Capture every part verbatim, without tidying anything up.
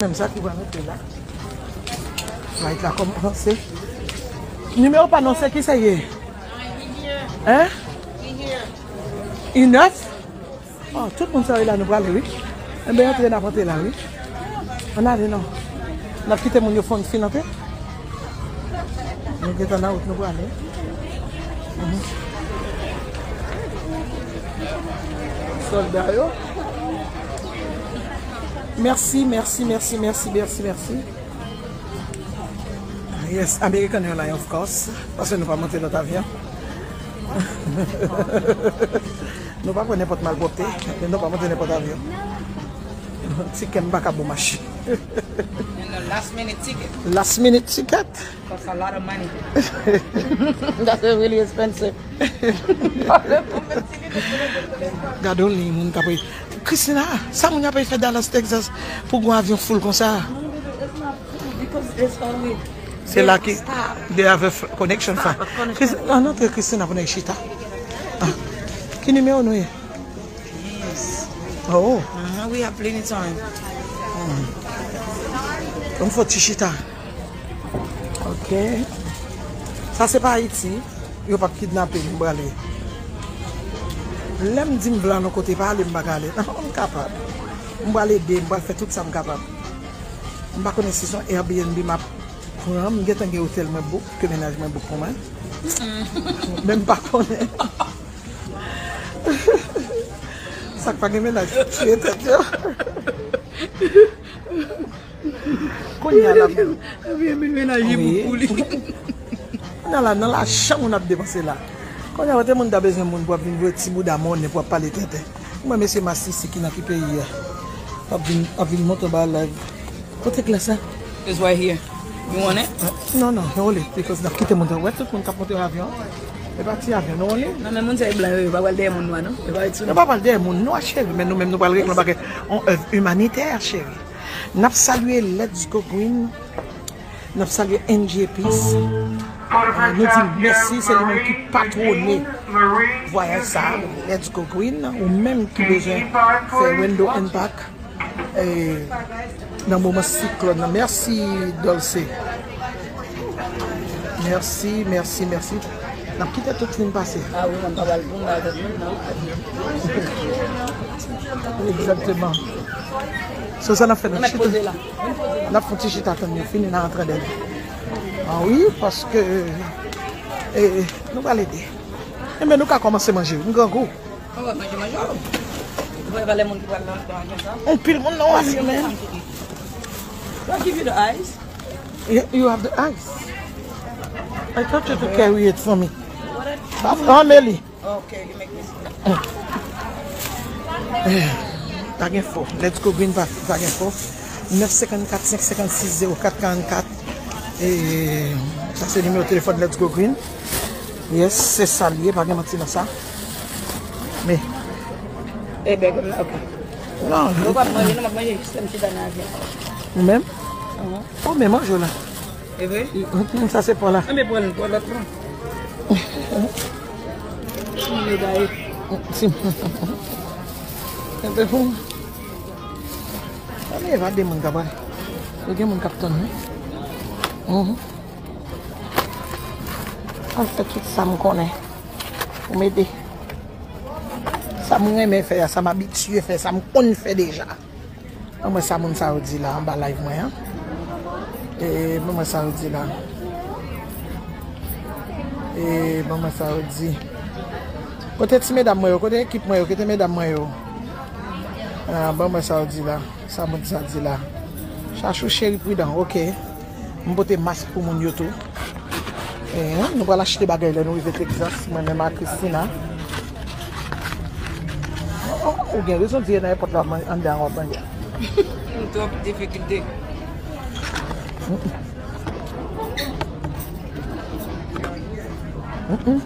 Menm sa ki pral rete la. Flight la kòmanse. Nimewo pa non, se ki sa ye? Hein? Inèf? Oh, tout moun sa yo la nou prale, wi. Enben, antre, n ap antre la, wi. Ann ale, non. N ap kite moun yo fon fin antre. Nou gentan nan wout, nou prale. Mhm. Sòlda yo. Mèsi, mèsi, mèsi, mèsi, mèsi, mèsi. Yes, American Airlines, of course. Paske nou pa monte lòt avyon. Nou pa pran nenpòt malpwòpte, men nou pa monte nenpòt avyon. Tikè m pa ka bon mache. And a last minute ticket. Last minute ticket. Cost a lot of money. That's really expensive. Gade yon liy moun k ap rele. Christina, sa moun y ap fè Dallas, Texas pou gwo avyon full konsa? Because it's only Se la ki they have a f- connection fa. Christi- Ann antre Christina pou n al chita. Ah. Ki nimewo nou ye? Yes. Oh. Uh-huh, we have plenty time. Yon fò ti chita. Ok. Sa se pa Ayiti. Yo p ap kidnape m, m prale. Lè m di m vle al yon kote, pa ale m pa ka ale. Non, m kapab. M pral ede, m pral fè tout sa m kapab. M pa konnen si se yon Airbnb m ap pran, m gentan gen otèl mwen book, ke mennaj mwen book pou mwen. Men m pa konnen. Sa k pa gen mennaj, tiye tèt yo. Kounye a la. Ebyen, men mennaj li book pou li. Nan la, nan lajan moun ap depanse la. Kounye a, wè, te moun ta bezwen moun pou ap vin voye ti bouda monnen pou ap pale tenten. Mwen, mesye masisi ki nan ki peyi a. Ap vin, ap vin monte anba live. Kote glas la? It's right here. You want it? Non, non, hold it, because n ap kite moun yo. Wè, tout moun k ap monte avyon. E pa ti avyon, nou hold it. Non, men moun sa e blan yo, yo pa pral dèyè moun nwa, non. Yo pa pral dèyè moun nwa, cheri, men nou menm nou pral regle yon bagay, yon èv imanitè, cheri. N ap salye Let's Go Green. N ap salye N J Peace. Ah, nou di l mèsi, se li menm ki patwone vwayaj sa a. Let's Go Green, ou menm ki bezwen fè window and back, eh, nan moman siklòn nan. Mèsi, Dolce. Mèsi, mèsi, mèsi. N ap kite tout moun pase. Ah wi, mwen pa pral pou mwen avèk moun, non. Egzakteman. So, sa n ap fè, n ap chita. N ap fè yon ti chita tann yo fini, n a antre dèyè. Ah wi, paske, eh, nou pral ede. Enben, nou ka kòmanse manje, m grangou. Anpil moun nan avyon, men. Do I give you the ice? You, you have the ice. I thought you to carry it for me. Ba m, ah, Meli. Okay, you make this. Pa gen fo. Let's Go Green pa, pa gen fo. Nèf senkannkat, senk senkannsis, zewo kat karannkat. E, sa se nimewo telefòn Let's Go Green. Yes, se sa l ye, pa gen manti nan sa. Men. E bèg m nan, ok. Non. Mwen pa manje, non, m ap manje jis lè m chita nan avyon. Ou menm? Ou menm manje w la. E vre? Sa se pwa la. Anben, pran, pran lòt lan. Ti medam. Anben, pou. Anben, va de moun k ap pale. Yo gen moun k ap tann, wi. Mhm. Mwen fè tout sa m konnen pou m ede. Sa m renmen fè a, sa m abitye fè, sa m konn fè deja. Ban mwen sa moun sa yo di la anba live mwen an. E ban mwen sa yo di la. E ban mwen sa yo di. Kote ti medam mwen yo? Kote ekip mwen yo? Kote medam mwen yo? Ah, ban mwen sa yo di la. Sa moun sa di la. Chachou cheri pridan, ok. M pote mask pou moun yo tou. Eh, nou pral achte bagay lè nou rive Texas, mwen menm ak Christina. Oh, oh, ou gen rezon di nan èpòt la, anndan an w ap manje. Twòp difikilte. Mm-mm. Mm-mm.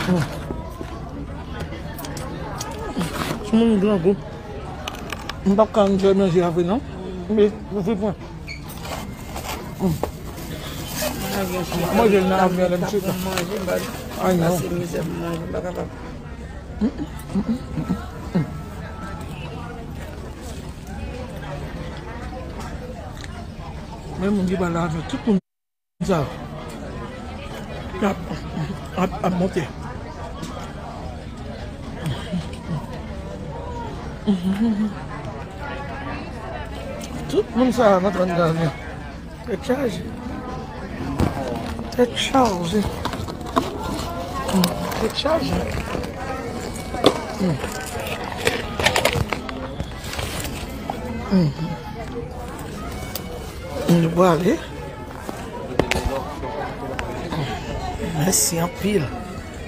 Mm. Timoun grangou. M p ap ka enjoy manje a vre non. Men, pou vre pwen. Mm. Manje nan avyon lè m chita. Ay non. Pase mizè pou manje, m pa kapab. Mm, mm, mm, mm, mm. Men moun ki pral avyon, tout moun sa ap, ap, ap monte. Tout moun sa ap antre nan avyon. Tèt chaje. Tèt chaje. Hmm, tèt chaje. Hmm. Hmm. Nou prale. Mèsi anpil.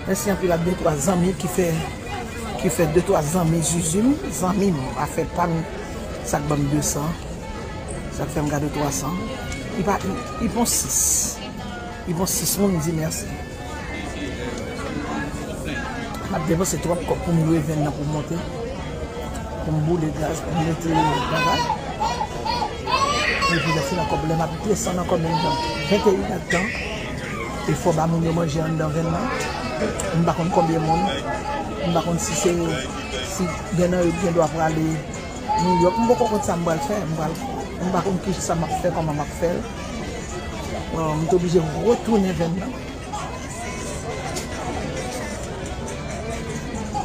Mèsi anpil ak de twa zanmi ki fè, ki fè de twa zanmi zuzu m, zanmi m, afè pa m, sa k ban m de san, sa k fè m gade twa san. Li pa, li, li pon sis. Li pon sis moun, m di mèsi. M ap depanse twòp kòb pou m lwe venn nan pou m monte. Pou m boule gaz, pou m mete bagay. Epi lè fin ankò, lè m ap desann ankò menm jan. Venteyen èdtan. E fò ba moun yo manje anndan venn nan. M pa konn konbyen moun. M pa konn si se, si gen nan yo ki gen dwa prale New York. M poko konn sa m pral fè. M pral, m pa konn kisa m ap fè, kòman m ap fè l. Bon, m te oblije retounen venn nan.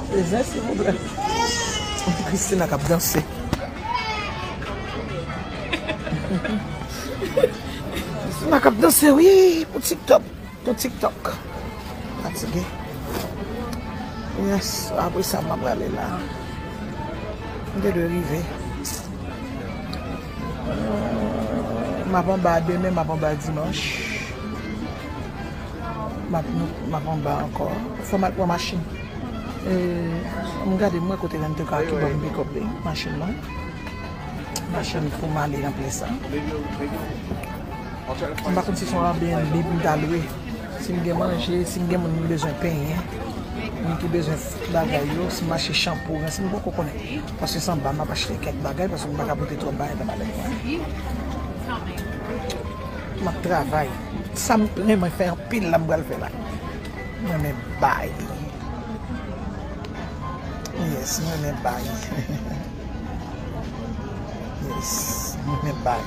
Prezan, silvouplè. Christina k ap danse. Christina k ap danse, wi, pou TikTok. Pou TikTok. Fatige. Yes, apre sa, m ap prale la. M te dwe rive. M ap anba demen, m ap anba dimanch. M ap, m ap anba ankò. Fò m al pran machin. E, m gade, m wè kote rent a car ki ban m pikòp li, machin mwen. Machin pou m ale nan plen sa. M pa konn si se yon Airbnb pou m ta lwe. Si m gen manje, si m gen moun m bezwen penyen, moun ki bezwen bagay yo, si m achte chanpou, rens, m poko konnen. Paske se anba m ap achte kèk bagay, paske m pa ka pote twòp bagay nan malèt mwen. M ap travay. Sa m renmen fè anpil la, m pral fè la. M renmen bay. Yes, m renmen bay. Yes, m renmen bay.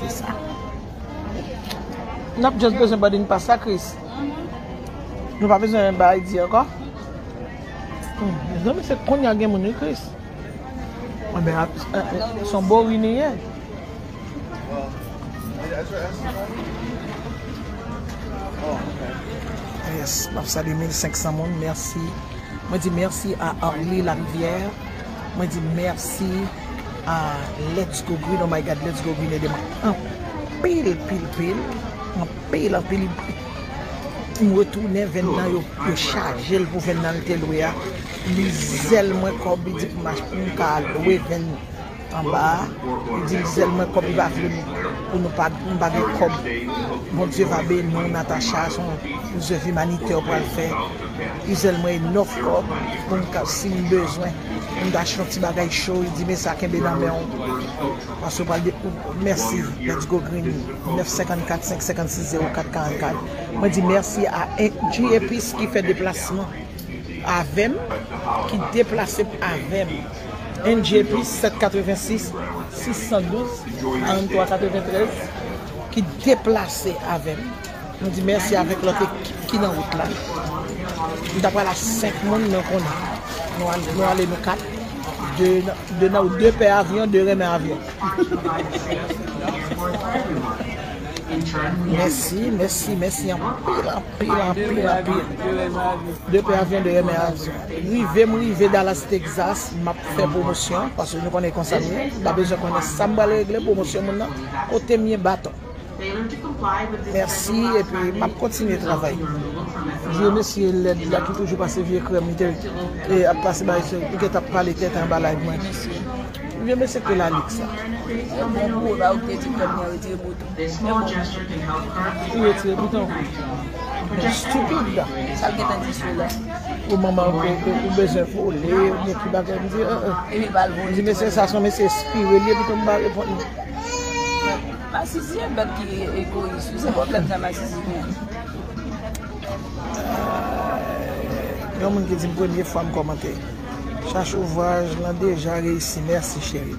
Se sa. N ap just bezwen boarding pass la, Chris. Nou pa bezwen bay di ankò. Hmm, mezanmi, se kounye a gen moun, wi, Chris. Enben, ap, eh, eh, se yon bori li ye. Yes, m ap salye mil senk san moun, mèsi. Mwen di mèsi a Arly Larivière. Mwen di mèsi a Let's Go Green. Oh my God, Let's Go Green ede mwen anpil, pil, pil. Anpil, anpil. M retounen venn nan, yo, yo chaje l pou venn nan l te lwe a. Li zèl mwen kòb, li di pou m ach-, pou m ka lwe venn anba a. Li di l zèl mwen kòb, li pa vle m, pou nou pa, m pa gen kòb. Bondye va beni w, Natacha, se yon zèv imanitè w pral fè. Li zèl mwen enòf kòb pou m ka, si m bezwen, pou m ta achte yon ti bagay cho. Li di, men sa kenbe nan men w. Paske w pral de, mèsi, Let's Go Green, nèf senkannkat, senk senkannsis, zewo kat karannkat. Mwen di mèsi a N G Epis ki fè deplasman avè m, ki deplase avè m. N G Epis, sèt katrevensis, sis san douz, karanntwa katreventrèz, ki deplase avè m. Nou di mèsi avèk lòt ekip ki nan wout la. Nou ta pral a senk moun, men w konnen. Nou al-, nou ale nou kat. De, de nan, de pè avyon, de renmen avyon. Mèsi, mèsi, mèsi anpil, anpil, anpil, anpil. De pè avyon, de renmen avyon. Rive m rive Dallas, Texas, m ap fè pwomosyon, paske nou konnen konsa m ye. M pa bezwen konnen sa m pral regle, pwomosyon moun nan, kote m ye baton. Mèsi, epi m ap kontinye travay. Vye mesye lèd la ki toujou pase vye krèm, li te, e, ap pase bay se, li te t ap pale tenten anba live mwen. Vye mesye ke Lalix la. Bon pou ou, ba ou te di krèm nan retire bouton. Ou retire bouton. Stupid. Sa l gentan di sou la. Ou manman, ou, ou, ou bezwen vole, ou gen ki bagay, m di, eh, eh. Epi l pral vole. M di, mesye sa, se yon mesye espire, li, epi tou m pa reponn. Masisi se bèt ki egoyis, wi, se pwoblèm sa Masisi gen. Gen yon moun ki di m premye fwa m kòmante. Chache ouvraj lan deja reyisi, mèsi cheri.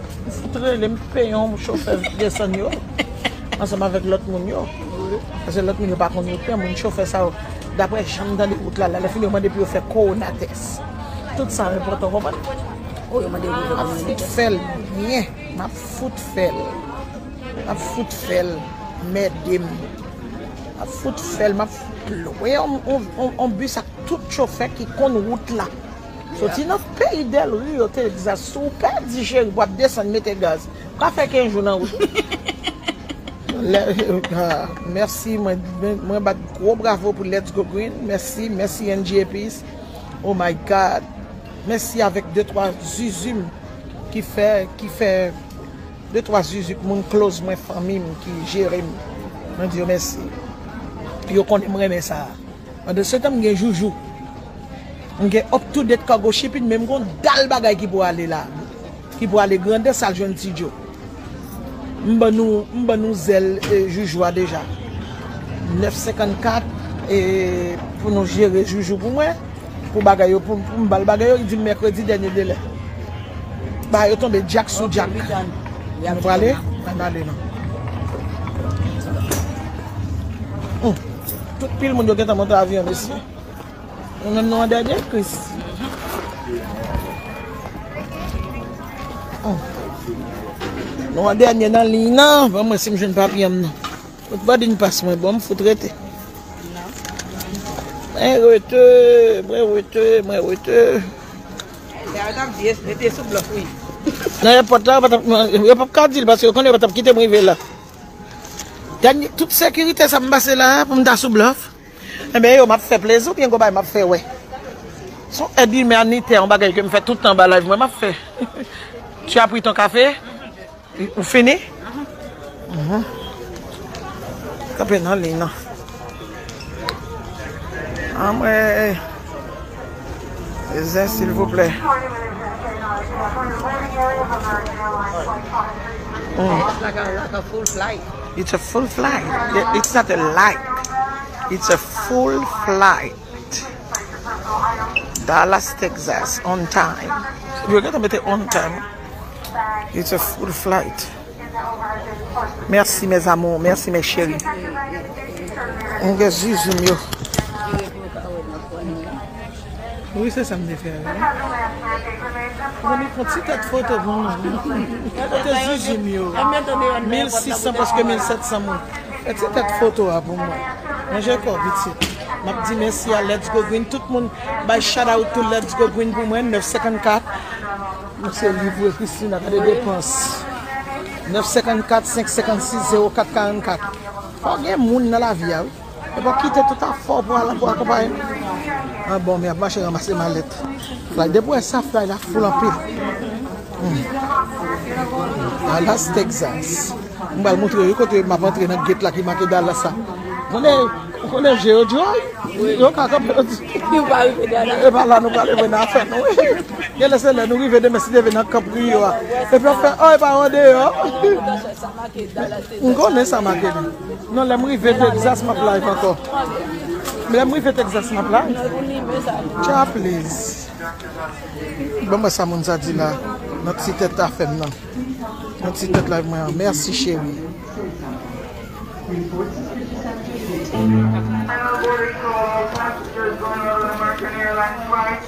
Fout rele m peye yon chofè desann yo ansanm avèk lòt moun yo. Paske lòt moun yo pa konn wout lan, moun chofè sa yo, daprè jan m tande wout la, la, lè fini yo mande pou yo fè kowona tès. Tout sa enpòtan, w konprann? Oh, yo mande pou yo fè kowona tès. M ap fout fè l byen. M ap fout fè l. M ap fout fè l. Mède m. M ap fout fè l. M ap fout lwe yon, yon, yon, yon bis ak tout chofè ki konn wout la. Soti nan peyi Del Rio, Texas, si w pèdi cheri, w ap desann, mete gaz. W ka fè kenz jou nan wout. Lè, ah, mèsi, mwen, mwen, mwen bat gwo bravo pou Let's Go Green. Mèsi, mèsi N G A Peace. Oh my God. Mèsi avèk de twa zuzu m ki fè, ki fè de twa zuzu k moun close mwen, fanmi m ki jere m. Mwen di yo mèsi. Yo konnen m renmen sa. Pandan se tan, m gen Joujou. M gen Up to Date Cargo Shipping, men m gon dal bagay ki pou ale la. Ki pou ale Grandans al jwenn Ti Djo. M ban nou, m ban nou zèl, e, Joujou a deja. Nèf senkannkat, e, pou nou jere Joujou pou mwen. Pou bagay yo, pou, pou m ba l bagay yo, li di m mèkredi dènye delè. Bagay yo tonbe djak sou djak. Nou prale? Ann ale non. Hum. Tout pil moun yo gentan monte avyon, mesye. Nou menm nou an dènye, Kris. Hum. Nou an dènye nan liy nan. Ban mwen si m jwenn papye m nan. Fout badin pas mwen, bon, m fout rete. Mwen rete, mwen rete, mwen rete. Nan èpòt la, yo pa t ap, yo p ap ka di l paske yo konnen yo pa t ap kite m rive la. Dènye, tout sekirite sa m pase la a pou m ta sou blòf. Enben, yo, m ap fè plezi oubyen gon bagay m ap fè wè. Se yon èd imanitè, yon bagay ke m fè tout tan anba live mwen, m ap fè. Tu as pris ton café? Ou fini? Mhm. Kanpe nan liy nan. Anmwey. Zen, silvouplè. Mm. It's like a, like a full flight. It's a full flight. Yeah, it's not a like. It's a full flight. Dallas, Texas, on time. Yo gentan mete on time. It's a full flight. Merci, mes amours. Merci, mes chéris. M gen zuzu m yo. Wi, se sa m te fè a, wi. Mezanmi, fè ti tèt foto pou mwen. Kote zuzu m yo? Mil sis san paske mil sèt san moun. Fè ti tèt foto a pou mwen. Manje kò, pitit. M ap di mèsi a Let's Go Green. Tout moun bay shout out to Let's Go Green pou mwen. Nèf senkannkat. Mwen se livre Christina, gade depans. Nèf senkannkat, senk senkannsis, zewo kat karannkat. Fò gen moun nan lavi a, wi. E pa kite tout afè w pou al, pou akonpaye m. Ah bon, men ap mache ranmase malèt. Fly, depi w wè sa, Fly la full anpil. Hmm. Dallas, Texas. M pral montre yo kote m ap antre nan gate la ki make Dallas la. Konnen, ou konnen je yo di, oh, yo ka kanpe, yo di. Yo pa rive Dallas. E pa la nou prale vre nan afè nou. Genlè se lè nou rive demen si Dye vle nan Camp Rio a. Epi yo fè, oh, e pa yo deyò. M konnen sa make li. Non, lè m rive Texas, m ap live ankò. Lè m rive Texas, m ap live. Tcha, please. Ban mwen sa moun sa di la. Nan ti tèt afè m nan. Nan ti tèt live mwen an. Mèsi, cheri. Final boarding call, all passengers going on American Airlines flight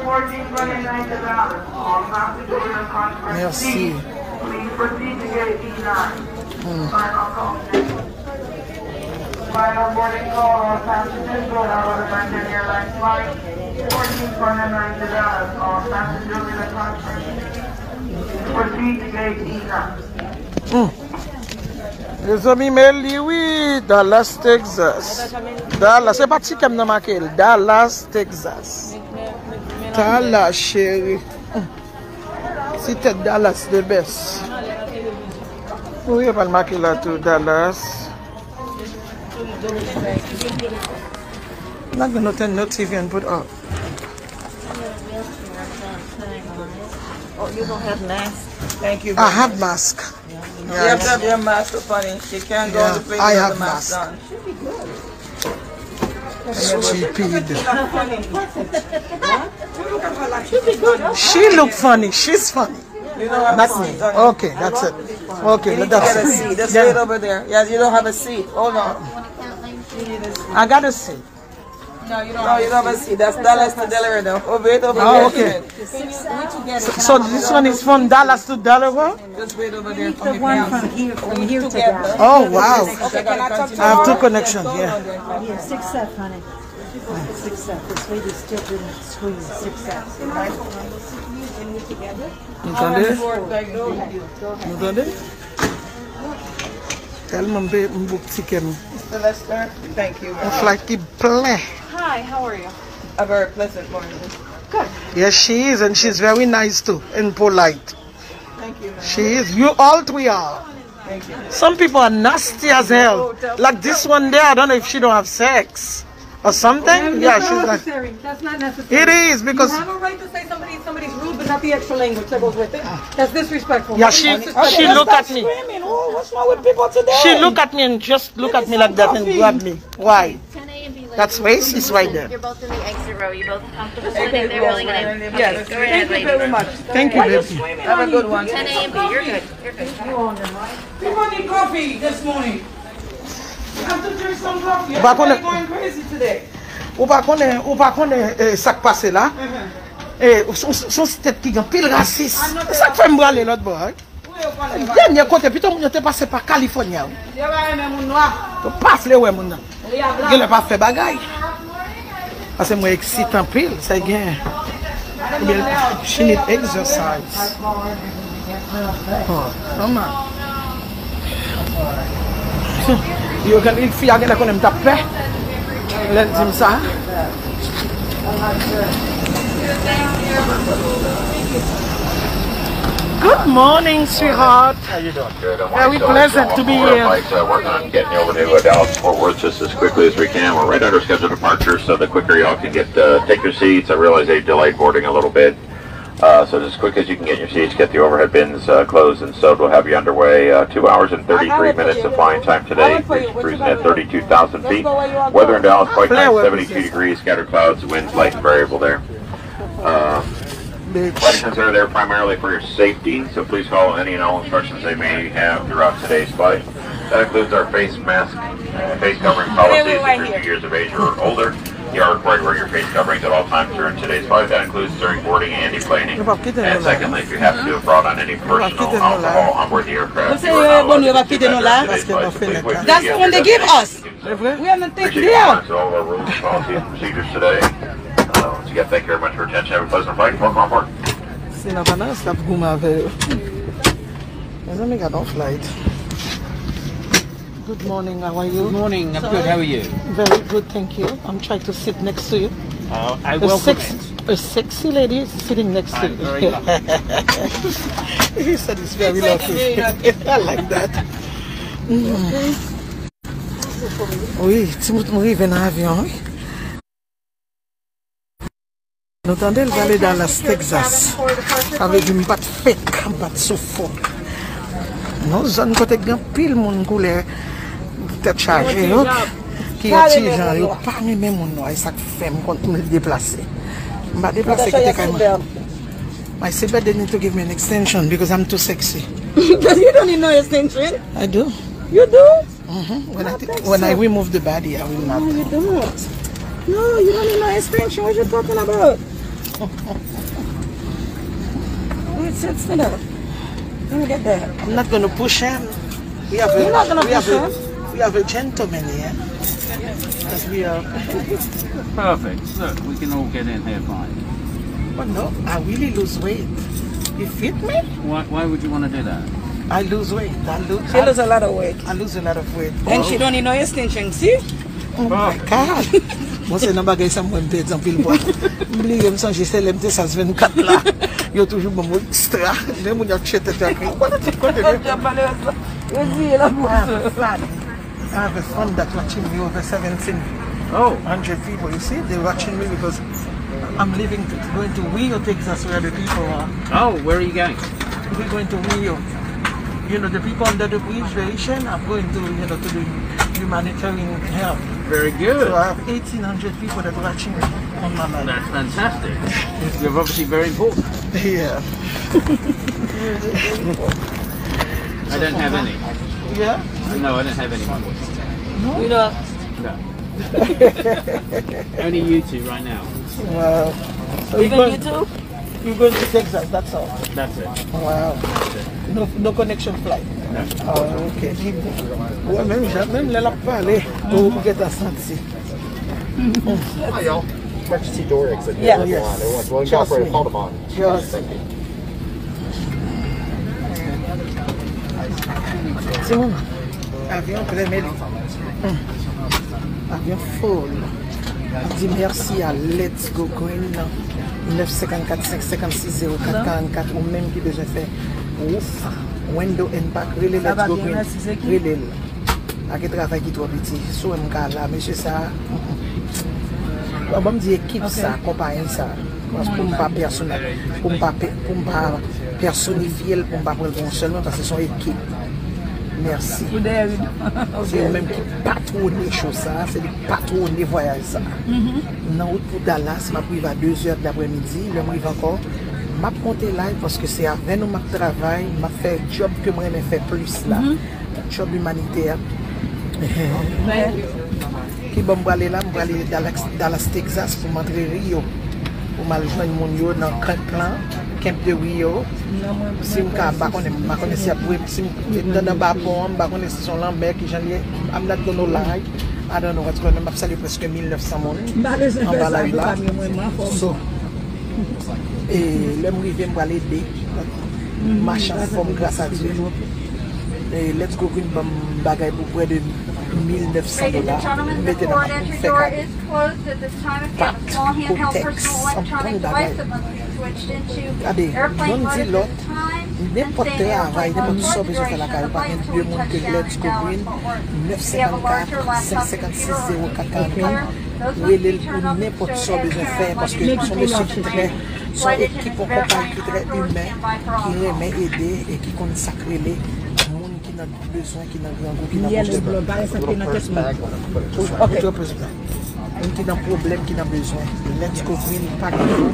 fourteen twenty-nine to Dallas. All passengers in the conference seat, please proceed to gate E nine. Final call. Final boarding call, all passengers going on American Airlines flight fourteen twenty-nine to Dallas. All passengers in the conference seat, proceed to gate E nine. Mezanmi, men li wi, Dallas, Texas. Dallas, se pa ti kè m nan make l. Dallas, Texas. Dallas, cheri. Ti tèt Dallas, the best. Wi, yo pral make la tou, Dallas. Not gonna turn no T V and put up. Oh, you don't have mask? Thank you very much. I have mask. You have to have your mask up on it. She can't go to the plane without the mask on. Stupid. She look funny. She's funny. That's me. Okay, that's it. Okay, that's it. Just wait over there. Yeah, you don't have a seat. Hold on. I got a seat. No, you don't have a seat. That's Dallas to Del Rio. Over it over there. Oh, okay. So, so this one is from Dallas to Del Rio? Just wait over there for me, please. The one from here, from here to Dallas. Oh, wow. I have two connections, yeah. Yeah, six F, honey. Six F. This lady still didn't scream. Six F. Nou tande? Nou tande? Tèlman m pe, m bouk tikè m. Mister Lester, thank you very much. Yon flight ki plen. Hi, how are you? A very pleasant morning. Good. Yes, she is, and she's very nice too, and polite. Thank you, ma'am. She is. You all three are. Thank you. Some people are nasty as hell. Like this one there, I don't know if she don't have sex or something. Yeah, she's like, it is because you have a right to say somebody, somebody's rude, but not the extra language that goes with it. That's disrespectful. Yeah, she she look at me. Screaming. Oh, what's wrong with people today? She look at me and just look at me like that and grab me. Why? That's racist right there. You're both in the exit row. You both comfortable sitting there? Yes. Go ahead, ladies. Thank you very much. Thank you, baby. Have a good one. Ten A and B. You're good. You're good. People need coffee this morning. You have to drink some coffee. Everybody going crazy today. Ou pa konnen, ou pa konnen, eh, sa k pase la? Eh, ou s- ou s- ou s- se yon tèt ki gen pil rasis. Se sa k fè m prale lòt bò, wi. Dènye kote, pito moun yo te pase pa California, wi. Yo pa renmen moun nwa. Yo pa vle wè moun nan. Genlè pa fè bagay. Paske mwen eksite anpil, sa gen. Ebyen, she need exercise. Oh, mama. Yo, gen fi a genlè konnen m t ap pè. Lè l di m sa. Good morning, sweetheart. How you doing? Good. I'm Very pleasant to be here. Flights, uh, working on getting you over to uh, Dallas Fort Worth just as quickly as we can. We're right under scheduled departure, so the quicker y'all can get uh, take your seats. I realize they delayed boarding a little bit. Uh, so as quick as you can get your seats, get the overhead bins uh, closed and stowed. We'll have you underway. Uh, two hours and thirty-three minutes of flying time today. Cruising at thirty-two thousand feet. Weather in Dallas quite nice, seventy-two degrees, scattered clouds, winds light and variable there. Um, Flight attendants are there primarily for your safety, so please follow any and all instructions they may have throughout today's flight. That includes our face mask, face covering policy. If you're two years of age or older, you are required to wear your face coverings at all times during today's flight. That includes during boarding and deplaning. And secondly, if you have to do abroad on any personal alcohol on board the aircraft, you are not allowed to consume after today's flight. So please wait until you have your destination tickets. That's the one they give us. We have nothing to do. Appreciate your comments and all of our rules and policies and procedures today. Uh, once again, thank you very much for your attention. Have a pleasant flight. Welcome on board. Se nan vanas l ap goumen avè yo. Mezanmi, gade yon flight. Good morning, how are you? Good morning, I'm good, how are you? Very good, thank you. I'm trying to sit next to you. Uh, I A welcome sex- it. A sexy lady is sitting next to you. I'm very lucky. He said it's very lucky. I like that. Wi, timoun m rive nan avyon, wi. Nou tande l prale Dallas, Texas. Sa vle di m pa t fake, m pa t sou fòk. Nan zòn kote gen anpil moun koulè tèt chaje yo, ki yon ti jan, yo pa renmen moun nwa, e sa k fè m konn m deplase. M pa deplase kite kay mwen. My seatbelt, they need to give me an extension because I'm too sexy. You don't need no extension. I do. You do? Mm-hmm. When I, when I remove the body, I will not. No, you don't. No, you don't need no extension. What you talking about? Wait, sit, stand up. Let me get that. I'm not gonna push him. We have a, You're not gonna we have push a, him. We have a gentleman here. That we are. Perfect. Look, we can all get in here fine. But no, I really lose weight. You fit me? Why, why would you want to do that? I lose weight. I lose. She lose a lot of weight. I lose a lot of weight. And she don't need no extension, see? Oh my God. Bon, se nan bagay sa mwen m pèdi anpil pwa. M bliye, m sonje se lè m te sas vennkat la. Yo toujou ban m ekstra. Men moun y ap chète tèt yo. Kote tout kote yo. Yo di la. I have a fund that watching me over seventeen hundred people. You see, they're watching me because I'm leaving, to, going to Rio, Texas, where the people are. Oh, where are you going? We're going to Rio. You know, the people under the bridge, the Haitian, I'm going to, you know, to do humanitarian help. Very good. So I have eighteen hundred people that are watching me on my live. That's fantastic. You're obviously very important. Yeah. I don't have any. Yeah? No, I don't have any money. You know, No. Only you two right now. Wow. So Even you too? You're going to Texas, that's all. That's it. Wow. No, no connection flight. No. Oh, okay. Wè, menm jan, menm lè l ap pale, ou ou gentan santi. Hi, y'all. Emergency door exit. Yeah. Everyone. Yes. Everyone's willing to Trust operate. me. Call them on. Just Timoun, avyon premye li. Avyon full. Di mèsi a Let's Go Green nan nèf senkannkat senk senkannsis zewo kat karannkat ou menm ki bezwen fè wouf, window and back, rele Let's Go Green. Rele l. Ak travay ki twò piti. Si w wè m ka la, mesye sa. Bon, ban m di ekip sa, konpayi sa. Paske pou m pa pèsonèl, pou m pa pe- pou m pa pèsonifye l, pou m pa pran l pou yon sèl mwen, paske se yon ekip. Mèsi. Ou dèyè wi. Se yo menm ki patwone cho sa, se li patwone vwayaj sa. Nan wout pou Dallas, m ap rive a de zè de lapremidi. Lè m rive ankò, m ap monte live paske se avè nou m ap travay, m ap fè djòb ke mwen renmen fè plis la. Djòb imanitè. Ki bò m prale la? M prale Dallas, Dallas, Texas pou m antre Rio. Pou m al jwenn moun yo nan camp lan, camp de Rio. Si m ka, m pa konnen, m pa konnen si ap vre, si m nan nan ba pon an, m pa konnen si se yon lanmè, ki jan l ye. I'm not gonna lie. I don't know what's going on. M ap salye prèske mil nèf san moun anba live la. So, e lè m rive, m pral ede. Mache anfòm, gras a Dye. E Let's Go Green ban m bagay pou prè de mil nèf san dola. M mete nan kont pou m fè kado. Pat, kontèks, anpil bagay. Gade, youn di lòt, nenpòt travay, nenpòt sa w bezwen fè lakay ou, pa gen de moun ke Let's Go Green, nèf senkannkat senk senkannsis zewo kat karannkat, rele l pou nenpòt sa w bezwen fè, paske se yon mesye ki trè, se yon ekip, yon konpayi ki trè imen, ki renmen ede e ki konn sa k rele moun ki nan bezwen, ki nan grangou, ki nan pwoblèm. Moun ki nan pwoblèm, ki nan bezwen. Let's Go Green, pa gen lou.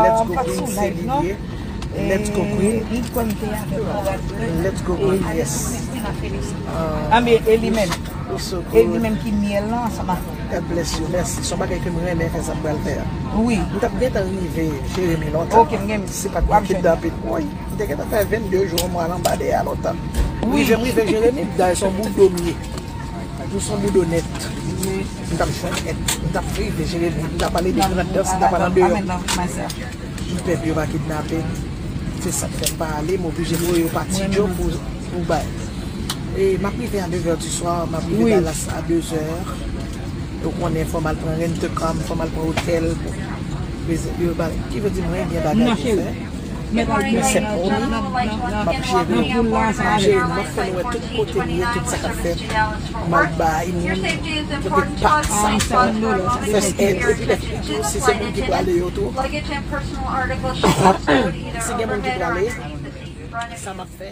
Let's Go Green, se li ye. Let's Go Green. Let's Go Green, yes. Anbe, e li menm. You're so E li good. Menm ki myèl lan ansanm ak God bless you. Mèsi. Se yon bagay ke m renmen fè sa m pral fè a. Wi. M t ap gentan rive Jeremi lontan. Ok, m gen- Se pa t mwen kidnape. Woy, m te gentan fè vennde jou, yon mwa l anba dèyè lontan. Rive m rive Jeremi, dayè se yon boudo m ye. Nou se yon boudo nèt. M t ap jwenn èd. M t ap rive Jeremi. M t ap pale de grandans, m t ap pale andeyò. M pè pou yo pa kidnape m. Se sa k fè m pa ale, m oblije voye yo pati djo pou, pou bay. E m ap rive a nèv è di swa, m ap rive Dallas a de zè. Ou konnen, fò m al pran rent a car, fò m al pran otèl. Ki vle di mwen gen bagay pou fè. Mwen se pwomi, m ap jere yo. M ap jere, m ap fè nou wè tout kote m ye, tout sa k ap fèt. M al bay moun, pote pat sa, first aid, epi lè fini tou, si se moun ki prale yo tou. Si gen moun ki prale, sa m ap fè.